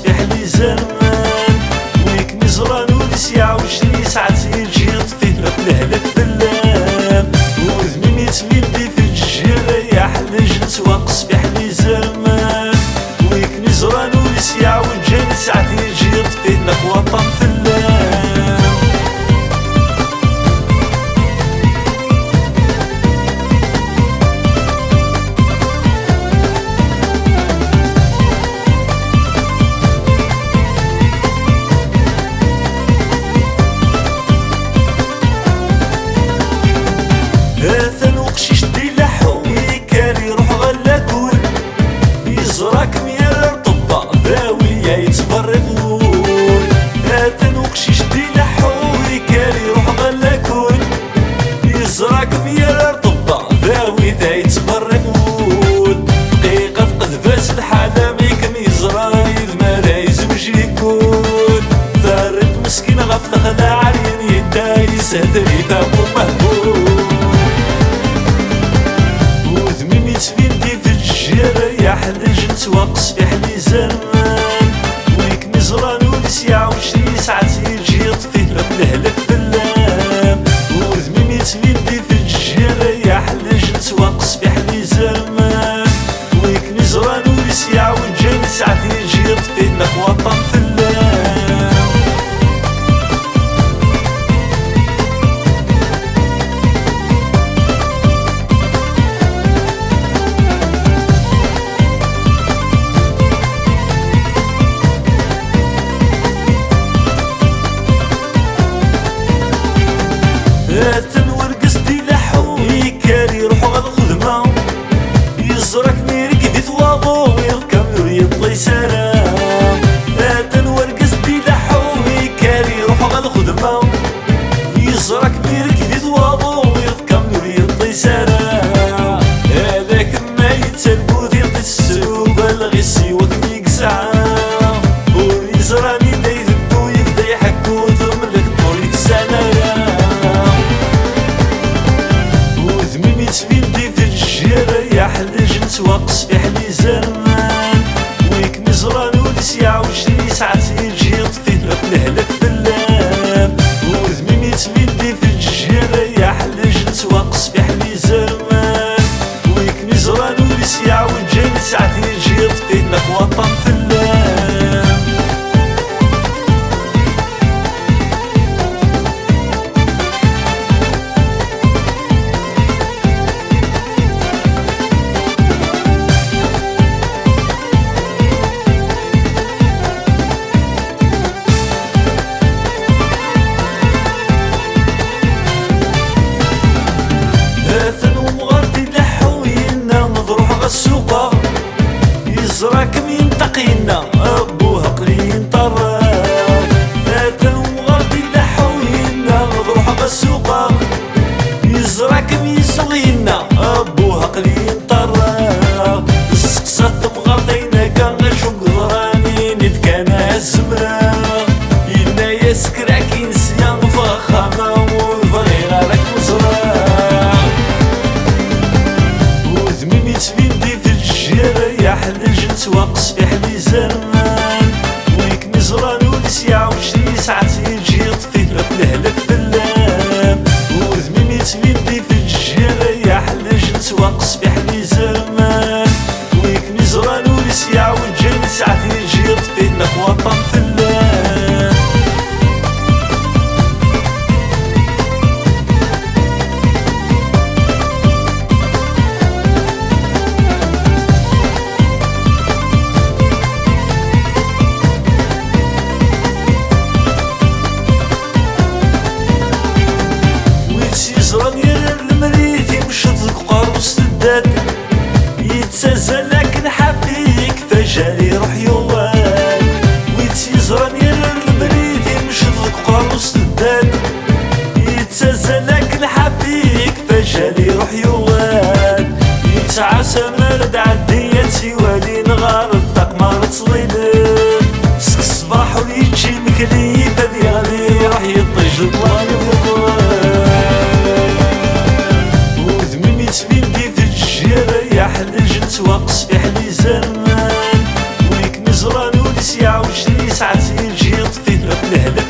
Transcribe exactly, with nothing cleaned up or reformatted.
Fiḥel izerman, wi kem-iẓran ul-is yeɛwej, yesɛa-tt yeǧǧ, yeṭṭef-it akk lehlak fell-am. Udem-im yettbin d ifeǧǧir, ay aḥlej, nettwaqqes fiḥel izerman. Wi kem-iẓran ul-is yeɛwej, yesɛa-t yeǧǧ, yeṭṭef-it akk waṭṭan fell-am. Atan uqcic d-ileḥḥu, yekker iruḥ ɣer lakul. Yeẓra-kem yerra rṭebba, d awi ay yettberriq wul. Atan uqcic d-ileḥḥu, yekker iruḥ ɣer lakul. Yeẓra-kem yerra rṭebba, d awi ay yettberriq wul. Dqiqa tqedf-as lḥala, mi kem-yeẓra yid-m ara yezwej ikul. Terriḍ meskin ɣef texla, ɛeryan yedda, yeshetrif am umehbul. Udem-im yettbin d ifeǧǧir, ay aḥlej, nettwaqqes fiḥel izerman. Wi kem-iẓran ul-is yeɛwej, yesɛa-tt yeǧǧ, yeṭṭef-it akk lehlak fell-am. Udem-im yettbin d ifeǧǧir, ay aḥlej, nettwaqqes fiḥel izerman. Wi kem-iẓran ul-is yeɛwej, yesɛa-t yeǧǧ, yeṭṭef-it akk waṭṭan fell-am. Atan wergaz d-ileḥḥu, yekker iruḥ ɣer lxedma. Yeẓra-k mi rked-it waḍu, iḍ kamel ur yeṭṭis ara. Atan wergaz d-ileḥḥu, yekker iruḥ ɣer lxedma. Yeẓra-k mi rked-it waḍu, iḍ kamel ur yeṭṭis ara. Ala kemm ay yettargu tiṭ-is, tesruba lɣis i wakken i yesɛa. Ur yeẓra anida iteddu, yebda iḥekku, temlek ur yeksan ara. Udem-im yettbin d ifeǧǧir, ay aḥlej, nettwaqqes fiḥel izerman. Wi kem-iẓran ul-is yeɛwej, yesɛa-tt yeǧǧ, yeṭṭef-it akk lehlak fell-am. Udem-im yettbin d ifeǧǧir, ay aḥlej, nettwaqqes fiḥel izerman. Wi kem-iẓran ul-is yeɛwej, yesɛa-t yeǧǧ, yeṭṭef-it akk waṭṭan fell-am. Atan umɣar d-ileḥḥu, yenna ad ruḥeɣ ad suqeɣ. Yeẓra-kem yenṭeq, yenna: "Abbuh, aql-i yenṭerreɣ." Atan umɣar d-ileḥḥu, yenna ad ruḥeɣ ad suqeɣ. Yeẓra-kem yezzuɣ, yenna: "Abbuh, aql-i yenṭerreɣ." Testeqsa-t temɣart ayen akka, acu yeḍran, ini-d kan ad zemreɣ. Yenna-yas: "Kker akin sya, ffeɣ axxam-a, ur bɣiɣ ara ad kem-ẓreɣ." Udem-im yettbin d ifeǧǧir, ay aḥlej, nettwaqqes fiḥel izerman. Wi kem-iẓran ul-is yeɛwej, yesɛa-tt yeǧǧ, yeṭṭef-it akk lehlak fell-am. Udem-im yettbin d ifeǧǧir, ay aḥlej, nettwaqqes fiḥel izerman. Wi kem-iẓran ul-is yeɛwej, yesɛa-t yeǧǧ, yeṭṭef-it akk waṭṭan fell-am. Wi tt-yeẓran yerra lemri, timceḍ deg uqerru-s tedda-d. Yettazal akken ḥafi, yekfa jal iruḥ yuɣal. Wi tt-yeẓran Sya uccen yesɛa-tt yeljiṭ di tmurt n Lehla.